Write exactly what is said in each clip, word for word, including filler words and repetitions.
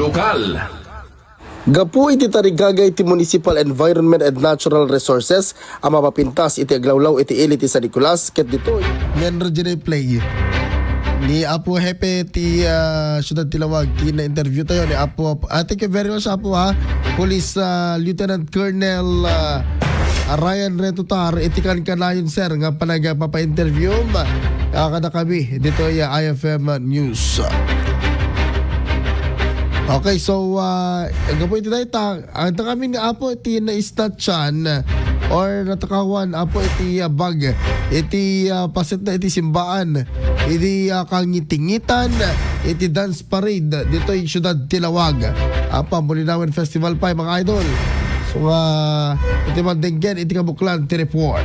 Lokal. Gapu iti tarigagay ti Municipal Environment and Natural Resources a mapapintas iti aglawlaw iti ili ti San Nicolas ket ditoy. Menro Jedi Play. Ni Apo Hepe ti, ah, Siudad ti Lawag, ti na-interview tayo ni Apo, ah, thank you very much, Apo, ha. Police, ah, Lieutenant Colonel, ah, Ryan Retutar, iti kankanayon, sir, nga panagpapa-interview, ah, kada kami ditoy, ah, I F M News. Okay, so, ah, gapu iti dayta, ang kami nga Apo iti naisnatchan or natakawan, Apo, iti, ah, bag, iti, ah, paset na iti simbaan, iti, ah, kangitingitan, iti dance parade, ditoy Siudad ti Lawag. Ang Pamulinawen Festival pa, mga idol. So, nga, iti mandenggen, iti kabuklan, ti report.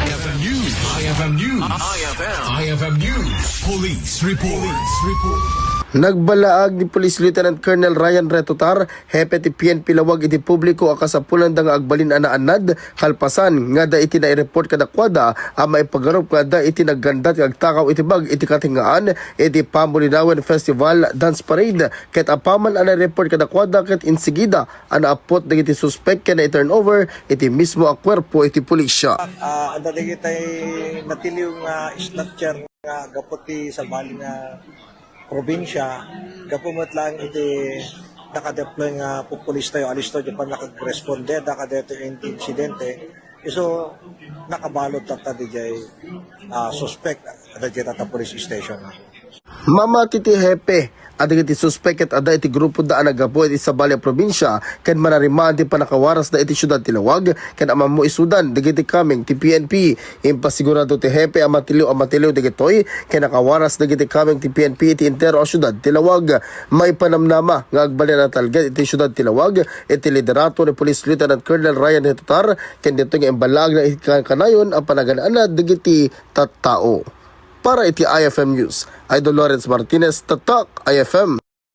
I F M News. I F M News. I F M. I F M News. Police report. Police report. Nagbalaag ni Police Lieutenant Colonel Ryan Retutar, hepe ti P N P Lawag iti publiko a kasapulanda nga agbalin a naannad, kalpasan nga adda iti naireport kadakuada a maipagarup nga adda iti naggandat nga agtakaw iti bag iti katengngaan iti Pamulinawen Festival Dance Parade, ket apaman a naireport kadakuada ket insigida a naappot dagiti suspek ken nai-turnover iti mismo a kuerpo iti pulisya. Ah, adda dagiti natiliw nga snatcher nga gapu ti sabali nga probinsya, gapu met laeng iti nakadeploy nga pupulis tayo, alisto, di pa nakagresponde, da kadaytoy insidente. So, nakabalud tatta dijay, ah, suspek, ada dijay tatta police station. Mamati ti hepe, adda iti suspek ket adda iti grupoda a naggapu iti sabali a probinsya, ken manarimaan ti pannakawarasda iti siudad ti Lawag, ken ammom isudan dagiti kameng ti P N P. Impasigurado ti hepe a matiliw a matiliw dagitoy ken nakawaras dagiti kameng ti P N P iti entero a siudad ti Lawag. Maipanamnama nga agbalin a natalged iti siudad ti Lawag iti liderato ni Police Lieutenant Colonel Ryan Hetotar ken ditoy nga imbalaag na iti kanayon a panagan-anad dagiti tattao. Para iti I F M News, Idol Lawrence Martinez, Tatak I F M.